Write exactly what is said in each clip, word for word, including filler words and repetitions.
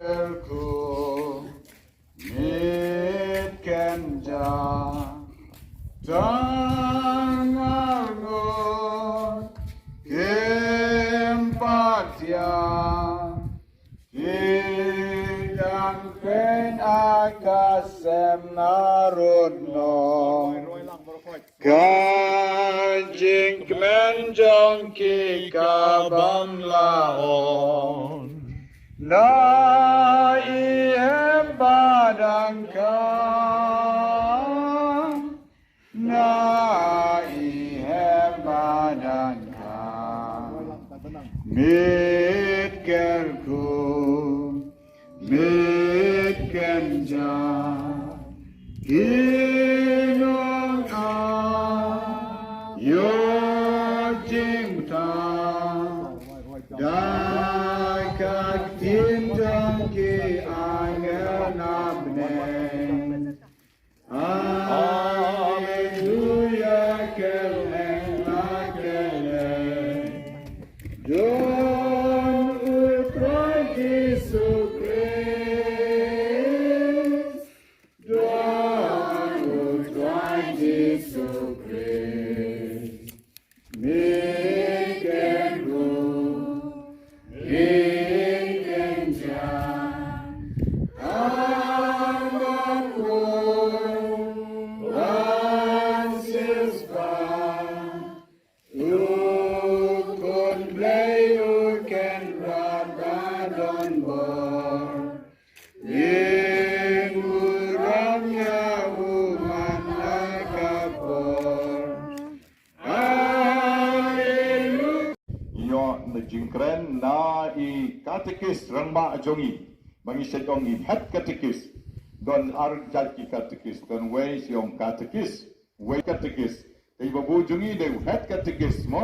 Kyrkhu mit kynja tang arngut kim pat ïa ki dang pynakasem narut noh. Ka jingkmen jong ki ka bym lah on. Na i hep ba dang ka. Na i hep ba dang ka. Mit kyrkhu. Mit kynja ki nong a ïoh jingtang da ka ktien jong ki angel na bneng. Haleluya, kylleng la kylleng. Don u Trai Jisu Khrist. Don u Trai Jisu Khrist. Mit kyrkhu, mit kynja. Arngut u Francis ba. U Khun Blei u kynrad ba don bor. Ïing u ram ïa u man la ka por. Haleluya. Ïoh na jingkren na i katekis rangbah jong i. Ba ngi shet ong i head katekis. Don ar jait ki katekis. Don wei shet ong katekis. Wei katekis. Te i babu jong i dei u head katekis mo.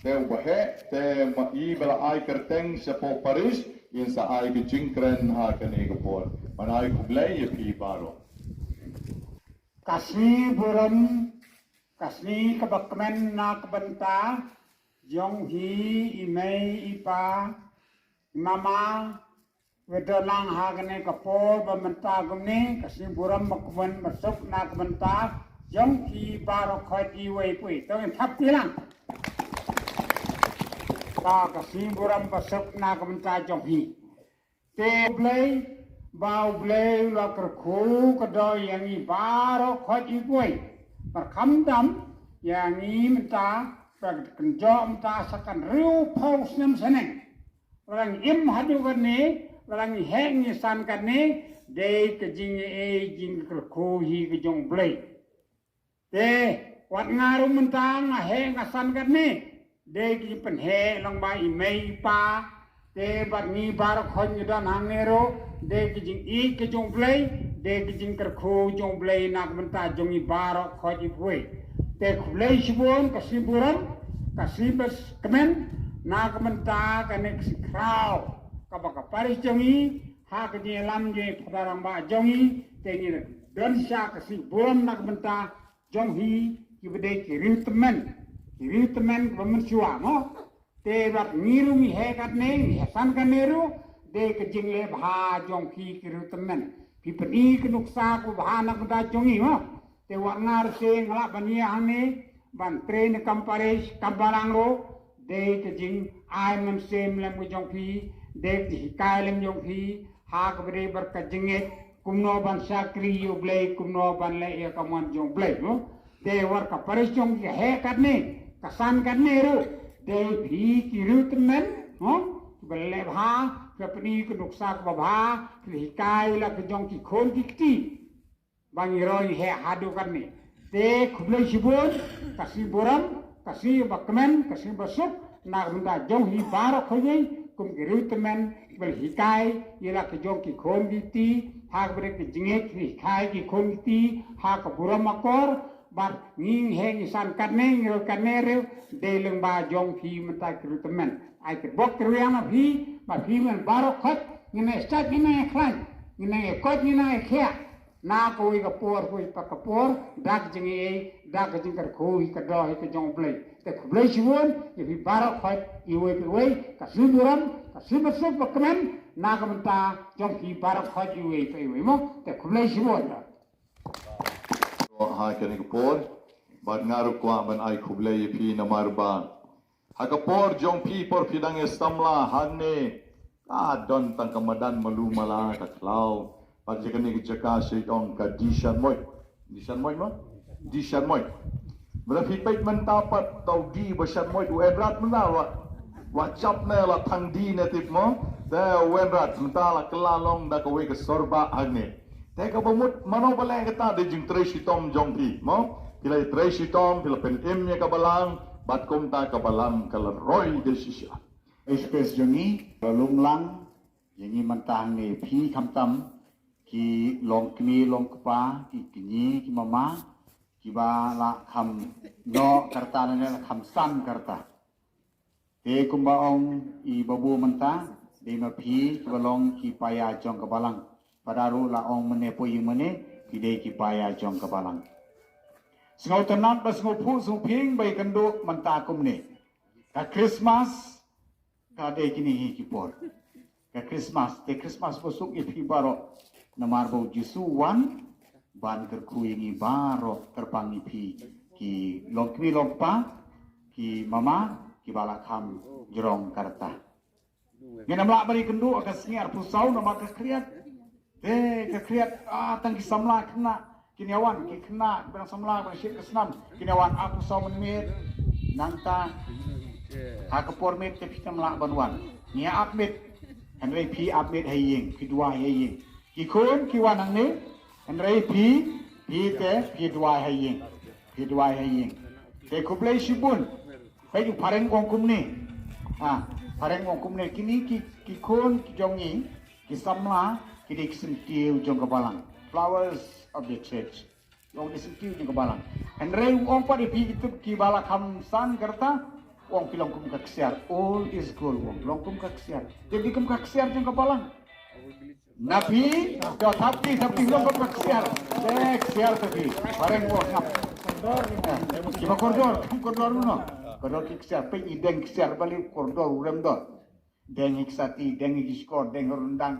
Te u ba heh, te ma i ba la ai kyrteng shapoh parish, in sa ai ka jingkren ha kane ka por. Ban ai khublei ïa phi baroh. Ka sngi burom, ka sngi kaba kmen na ka bynta jong hi i mei i pa, i mama, Wei don lang ha kane ka por ba mynta kumne, ka sngi burom ba kmen ba suk na ka bynta jong ki baroh khoit iwei pa iwei. To ngin thap kti lang. Ka, ka sngi burom ba suk na ka bynta jong hi. Te U Blei, ba U Blei u la kyrkhu ka dor ïa ngi baroh khoit iwei pa iwei. Bad khamtam ïa ngi mynta, ba kynjoh mynta sa kan hynriewphew snem shaneng. Lada ngi im haduh katne, lada ngi heh ngi san katne, dei ka jingïa, jingkyrkhu hi ka jong U Blei. Te wat nga ruh mynta nga heh nga san katne, dei ka jingpynheh lang ba i mei i pa. Te bad ngi baroh khoit ngi don hangne ruh, dei ka jingïeit ka jong U Blei, dei ka jingkyrkhu jong U Blei na ka bynta jong ngi baroh khoit iwei pa iwei. Te khublei shibun, ka sngi burom, ka sngi ba kmen, na ka bynta kane ka sngi khraw kaba ka parish jong ngi, ha ka jingïalam jong i Phadar rangbah jong ngi, te ngi don sha ka sngi burom na ka bynta jong hi kiba dei ki riewtymmen, ki riewtymmen kiba mynshuwa mo. Te bad ngi ruh ngi heh katne, ngi heh san katne ruh, dei ka jingleh bha jong phi ki riewtymmen. Phi pyni ka nuksa kaba bha na ka bynta jong ngi mo. Te wat nga ruh shen nga lah ban ïa hangne, ban trei na kam parish, kam balang ruh, dei ka jingai mynsiem lem ka jong phi, dei ka jinghikai lem jong phi, ha kaba dei bad ka jingngeit, kumno ban shakri ïa U Blei, kumno ban leh ïa ka mon jong U Blei, mo. Te wat ka parish jong ngi ka heh katne, ka san katne ruh, dei phi ki riewtymmen, mo, kiba leh bha, kiba pyni ka nuksa kaba bha, kiba hikai la ka jong ki khun ki kti. Ba ngi ruh ngi heh haduh katne. Te khublei shibun, ka sngi burom, ka sngi ba kmen, ka sngi ba suk, na ka bynta jong hi baroh khoit, kum ki riewtymmen, kiba la hikai ïa la ka jong ki khun ki kti, ha kaba dei ka jingngeit, hikai ki khun ki kti, ha ka burom akor, bad ngi heh ngi san katne, ngi roi katne ruh, dei lyngba jong phi mynta ki riewtymmen. Ai ka bok ka rwiang na phi, ba phi men baroh khoit, ngin ïa stat, ngin ïa khlaiñ, ngin ïa koit, ngin ïa khiah. Na kawei ka por, kawei pat ka por, da ka jingïeit, da ka jingkyrkhu hi ka dor hi ka jong U Blei. Te khublei shibun ïa phi baroh khoit iwei pa iwei, ka shu burom, ka shu mynsuk ba kmen na ka bynta jong phi baroh khoit iwei pa iwei mo. Te khublei shibun. Ha kane ka por bad nga ruh kwah ban ai khublei ïa phi namar ba ha ka por jong phi por phi dang ïa samla hangne ka don tang ka madan malu mala ka khlaw. Bad jaka ne ka jaka sha ong ka Dishan Moi. Dishan Moi ma? Dishan Moi. Bad phi peit mynta pat tau di ba shan moi u Enrat mynta wa wa chap ne la thang di ne tip mo. Te u Enrat mynta la kylla long da kawei ka sorba hangne. Te kaba mut mano ba leh kata da jingtrei shitom jong phi mo. Phi la trei shitom phi la pynim ïa ka balang bad kumta ka balang ka la roi da shisha. Express jong ngi la lum lang ïa ngi mynta hangne phi khamtam ki long kmie long kpa ki kñi ki mama kiba la kham noh karta ne la kham san karta. Te kumba ong i babu mynta dei ma phi kiba long ki paia jong ka balang. Pada ruh la ong mane poi ïing mane phi dei ki paia jong ka balang. Sngewtynnat ba sngewphuh sngewphieng ba ïakynduh mynta kumne. Ka Krismas ka dei kine hi ki por. Ka Krismas te Krismas ba suk ïa phi baroh namar ba u Jisu wan ban kyrkhu ïa ngi baroh kyrpang ïa phi ki long kmie long kpa ki mama kiba la kham jrong karta. Ngin ym lah ban ïakynduh ka sngi arphew saw namar ka khriat. Te ka khriat ah tang ki samla khynnah kin ïa wan ki khynnah kiba dang samla ba shit ka snam kin ïa wan arphew saw mynmiet. Nangta ha ka por miet te phi tam lah ban wan ngi ap miet. Hynrei phi ap miet ha ïing phi duwai ha ïing. Ki khun ki wan hangne hynrei phi phi te phi duwai ha ïing. Phi duwai ha ïing. Te khublei shibun. Peit u phareng u ong kumne. Ha phareng u ong kumne kine ki ki khun ki jong ngi ki samla ki dei ki syntiew jong ka balang. Flowers of the church. U ong ki syntiew jong ka balang. Hynrei u ong pat ïa phi ki tip kiba la kham san karta u ong phi long kum ka ksiar. Old is gold u ong long kum ka ksiar. Te phi kum ka ksiar jong ka balang. Na phi to thap phi thap phi long kum ka ksiar. Te ksiar te phi phareng u ong ngap. Kiba kordor kum kordor ruh no kordor ki ksiar. Peit i deng ksiar bali kordor u rem dor. Deng hi ki sati deng hi ki shkor deng hi rundang.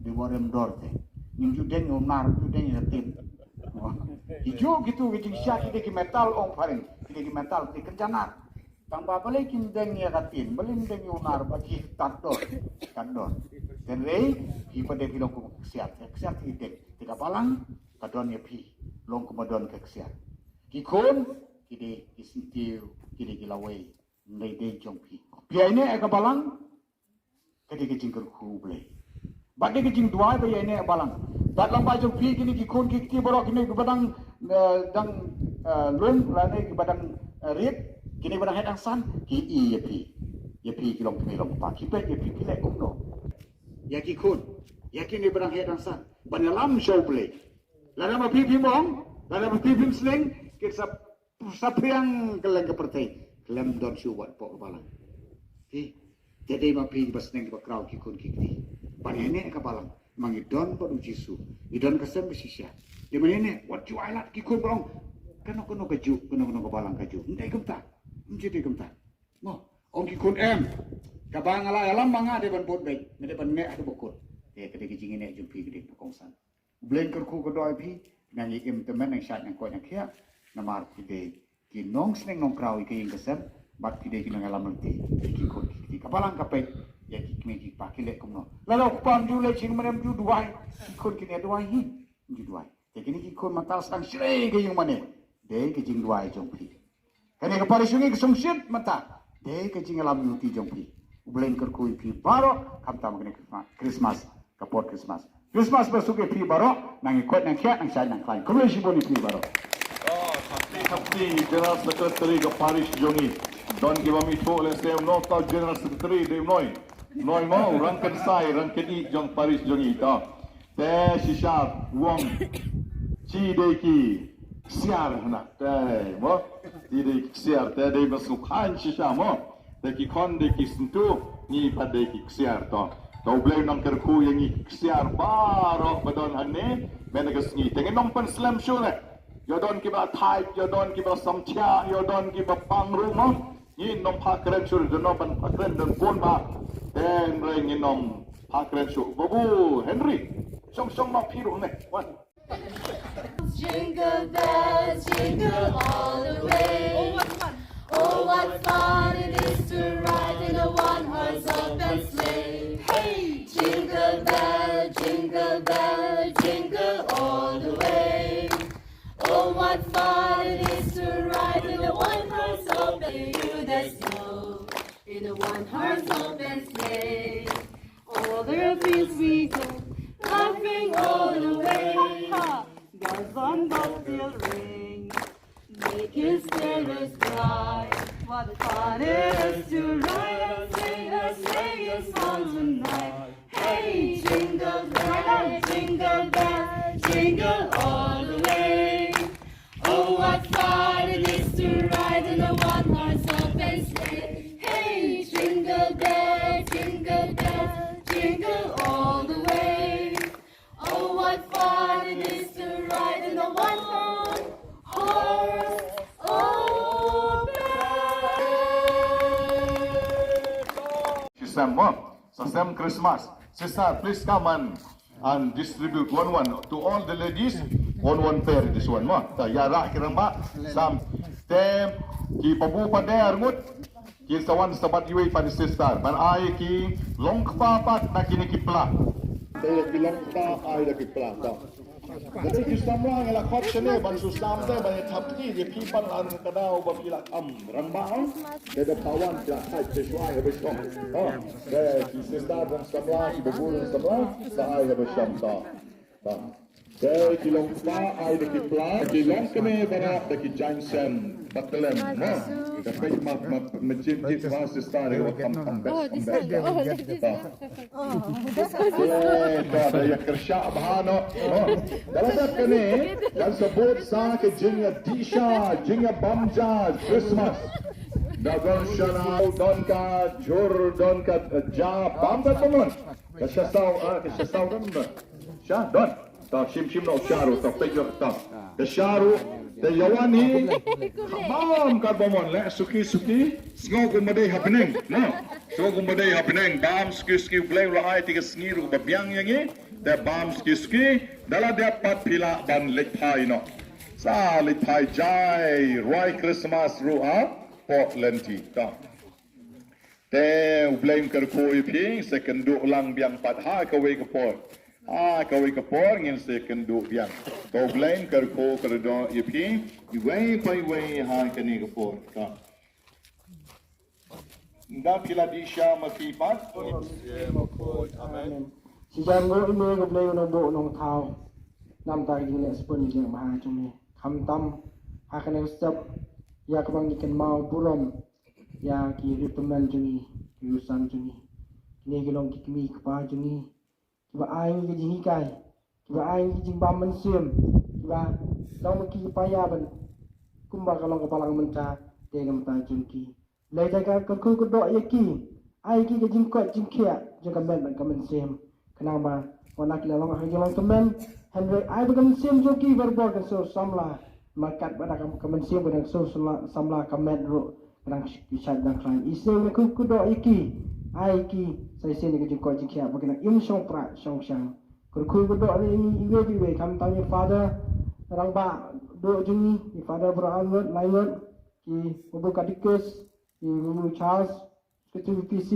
Di ba rem dor te ngim ju deng hi u nar ju deng hi ka tin. Ki ju kitu ki jingshisha ki dei ki metal ong phareng ki dei ki metal ki dei kynja nar. Tang ba balei kim deng ïa ka tin balei kim deng ïa u nar ba ki tat dor tat dor. Hynrei ki pat dei ki long kum ka ksiar ka ksiar ki deng te ka balang ka don ïa phi long kum ba don ka ksiar. Ki khun ki dei ki syntiew ki dei ki lawei. Hynrei dei jong phi phi ïa ine ka balang. Ka dei ka jingkyrkhu U Blei. Bad dei ka jingduwai ba ïa ine balang. Bad lang ba jong phi kine ki khun ki kti baroh kine ki ba dang eh, dang eh, lum lane ki ba dang eh, rit kine ba dang het dang san ki i ïa phi. Ïa phi ki long kmie long kpa ki peit ïa phi ki leh kumno. Ïa ki khun ïa kine ba dang het dang san ban ïalam sha U Blei. Lada ma phi phim ong lada ma phi phim sneng kin sa Sa pyrshang ka leng ka pyrthei khlem don shuh wat pok ka balang. Te te dei ma phi ba sneng ba kraw ki khun ki kti. Ban ïa ne ka balang ma ngi don bad u Jisu. Ngi don ka sem ba shisha. Te ma ïa ne wat ju ai lad ki khun ba ong kano kano ka ju kano kano ka balang ka ju. Ndei kumta. Mji dei kumta. Mo ong ki khun em. Ka ba nga la ïalam ma nga dei ban bud beit. Nga dei ban ne ha ka ba kut. Te ka dei ka jingine jong phi ka dei ka kongsan. U Blei un kyrkhu ka doh ïa phi, nang ïa im tymmen nang shait nang koit nang khiah, namar phi dei ki nongsneng nongkraw ïa ka ïing ka sem, bad phi dei ki nongïalam lynti ïa ki khun ki kti. Ka balang ka peit ïa ki kmie ki kpa ki leh kumno. Lada u kpa um ju leh shisha mane um ju duwai, ki khun kin ïa duwai hi, um ju duwai. Te kine ki khun mynta sdang shrei ka ïing mane, dei ka jingduwai jong phi. Kane ka parish jong ngi ka sngewsih mynta. Dei ka jingïalam lynti jong phi. U Blei un kyrkhu ïa phi baroh khamtam kane ka Christmas, ka por Christmas. Christmas ba suk ïa phi baroh, nang ïa koit nang khiah nang shait nang khlaiñ. Khublei shibun ïa phi baroh. Khapti khapti General Secretary ka parish jong ngi. Don ki bym ithuh lehse um noh tau General Secretary dei u Noi. Noi mo u rangkynsai rangkynï jong parish jong ngi to. Te shisha wong chi dei ki ksiar hana te mo chi dei ki ksiar te dei ba sngewkhan shisha mo te ki khon dei ki syntu ngi pat dei ki ksiar to. To U Blei un nang kyrkhu ïa ngi ki ksiar baroh ba don hangne mynta ka sngi te ngin ym pynslem shuh ne. Ïa don kiba thait, ïa don kiba samthiah, ïa don kiba pang ruh mo. Ngin ym phah kren shuh, don ban phah kren don bun ba. Te hynrei ngin ym phah kren shuh. Babu Henry, shong shong ma phi ruh ne. Wan. Jingle bells, jingle all the way. Oh, what fun it is to ride in a one-horse open sleigh. Hey, jingle bell, jingle bell, jingle all the way. Oh, what fun it is to ride in a one-horse open through the snow in a one-horse open sleigh. All the fields we go, laughing all the way. Bells on bobtail ring, making spirits bright. What fun it is to ride and sing a sleighing song tonight. Hey, jingle bell, jingle bell, jingle all the way. Oh, what fun it is to ride in a one-horse open sleigh. Hey, jingle bell, jingle bell, jingle all the way. Oh, what fun it is to ride in a one-horse open. Shi sem mo, sa sem Christmas. Sister, please come and, and distribute one one to all the ladies. One one pair this one mo. Ta ïa rah ki rangbah. Sam tem ki pabu pader ngut. Ki sa wan sa bat iwei pat sister ban ai ki long kpa pat na kine ki pla. Te ki long kpa ai da ki pla ta. Te ki samla ngi la khot shane ban su sam te ban thap ki de pi pan an ka dau ba ki la am ran ba. Te da pawan ki la khai te shwa ha ba shom. Te ki sister ban samla ki babu ban samla sa ai ha ba shom ta. Te ki long kpa ai da ki pla, ki long kmie ba da ki jaiñsem ba tlem mo. Ka peit ma ma ma jin ki ma sister ïa kam kam best kam best. Te da ïa kyrsha bha no. Da la dep kane da sa bud sa ka jingïadih sha jingïabam ja Christmas. Da don shana don ka jur don ka ja bam da kumon. Ka sha saw ka sha saw don. Sha don. Ta shim shim no sha ruh ta peit ruh ta. Ka sha ruh ta ïa wan hi. Bam ka bam wan leh suki suki. Sngew kumba dei ha bneng. No. Sngew kumba dei ha bneng bam suki suki U Blei u la ai ti ka sngi ruh ba biang ïa ngi. Te bam suki suki da la dep pat phi lah ban leit phai noh. Sa leit phai jai rwai Christmas ruh ha pok lynti. Ta. Te U Blei un kyrkhu ïa phi, sa kynduh lang biang pat ha kawei ka por. Ha kawei ka por ngin sa kynduh biang. Ka U Blei un kyrkhu kyrdoh ïa phi iwei pa iwei ha kane ka por. Ka. Nga phi la dih sha ma phi pat. Amen. Shi jan ruh ine U Blei u nongbuh u nongthaw. Namta ka jingleh spun ïa ka jingleh bha jong me. Khamtam ha kane ka step ïa kaba ngi kynmaw burom ïa ki riewtymmen jong ngi, ki riewsan jong ngi. Kine ki long ki kmie ki kpa jong ngi kiba ai ngi ka jinghikai, kiba ai ngi ka jingbam mynsiem, kiba long ki paia ban kumba ka long ka balang mynta. Te namta jong ki Blei Trai Kynrad kyrkhu kyrdoh ïa ki, ai ki ka jingkoit jingkhiah jong ka met bad ka mynsiem. Khnang ba wat la ki la long ha ka jinglong tymmen, hynrei ai ba ka mynsiem jong ki barabor kan sngewsamla. Namar katba da ka mynsiem ka dang sngewsamla, ka met ruh ka dang shait dang khlaiñ. Isynei kyrkhu kyrdoh ïa ki, ai ki sa shisien ïa ka jingkoit jingkhiah ba kin nang im shongpra shongshang. Kyrkhu kyrdoh ïa ngi iwei pa iwei, khamtam ïa Father Rangbah Duh jong ngi, ïa Father Abraham Ngot, Lai Ngot, ki babu katekis, ki babu Charles, ki T V P C,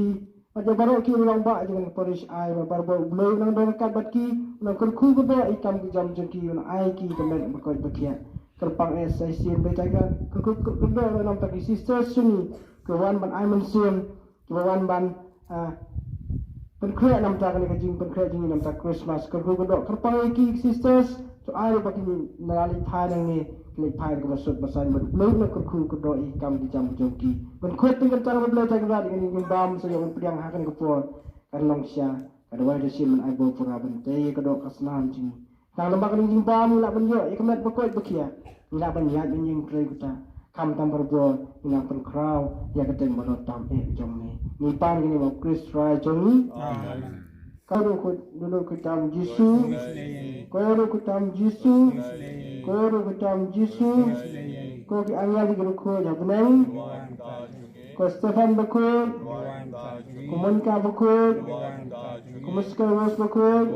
bad ïa baroh ki rangbah jong ka parish, ai ba barabor U Blei u nang don ryngkat bad ki, u nang kyrkhu kyrdoh ïa ki kam ki jam jong ki, u nang ai ki ka met ba koit ba khiah. Kyrpang eh sa shisien Blei Trai Kynrad, kyrkhu kyrdoh ïa namta ki sisters jong ngi, ki wan ban ai mynsiem, kiba wan ban, ah, pynkhreh namta kane ka jingpynkhreh jong ngi namta Christmas. Kyrkhu kyrdoh kyrpang ïa ki sisters, to ai ruh ba kin nang leit phai nangne, kin leit phai kaba suk ba saiñ bad U Blei un kyrkhu kyrdoh ïa ki kam ki jam jong ki. Ban khot tyngkhuh tang ba Blei Trai Kynrad ïa kane ka jingbam sa ïoh ban pdiang ha kane ka por. Kan long sha ka dawai da shisien ban ai bor pura ban tei ïa ka doh ka snam jong ngi. Tang lem bad ka jingbam ngi lah ban ïoh ïa ka met ba koit ba khiah. Ngi lah ban ïaid ban ïeng trei kumta. Khamtam barabor ngi nang pynkhraw ïa ka ding ba doh tam eh jong me. Ngi pan kane ha U Khrist Trai jong ngi. Amen. Ka ruh kut dulu kutam Jisu. Ka ruh kutam Jisu. Ko ruh ki tong Jisu, ko ki angel ki ruh khuid ha bneng, ko Stephan bakhuid, ko Monica bakhuid, ko Mister Rose bakhuid,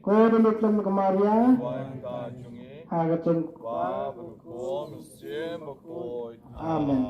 ko Dame Flem ka Maria, ha ka kyrteng. Amen.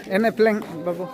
Em e pleng, babu.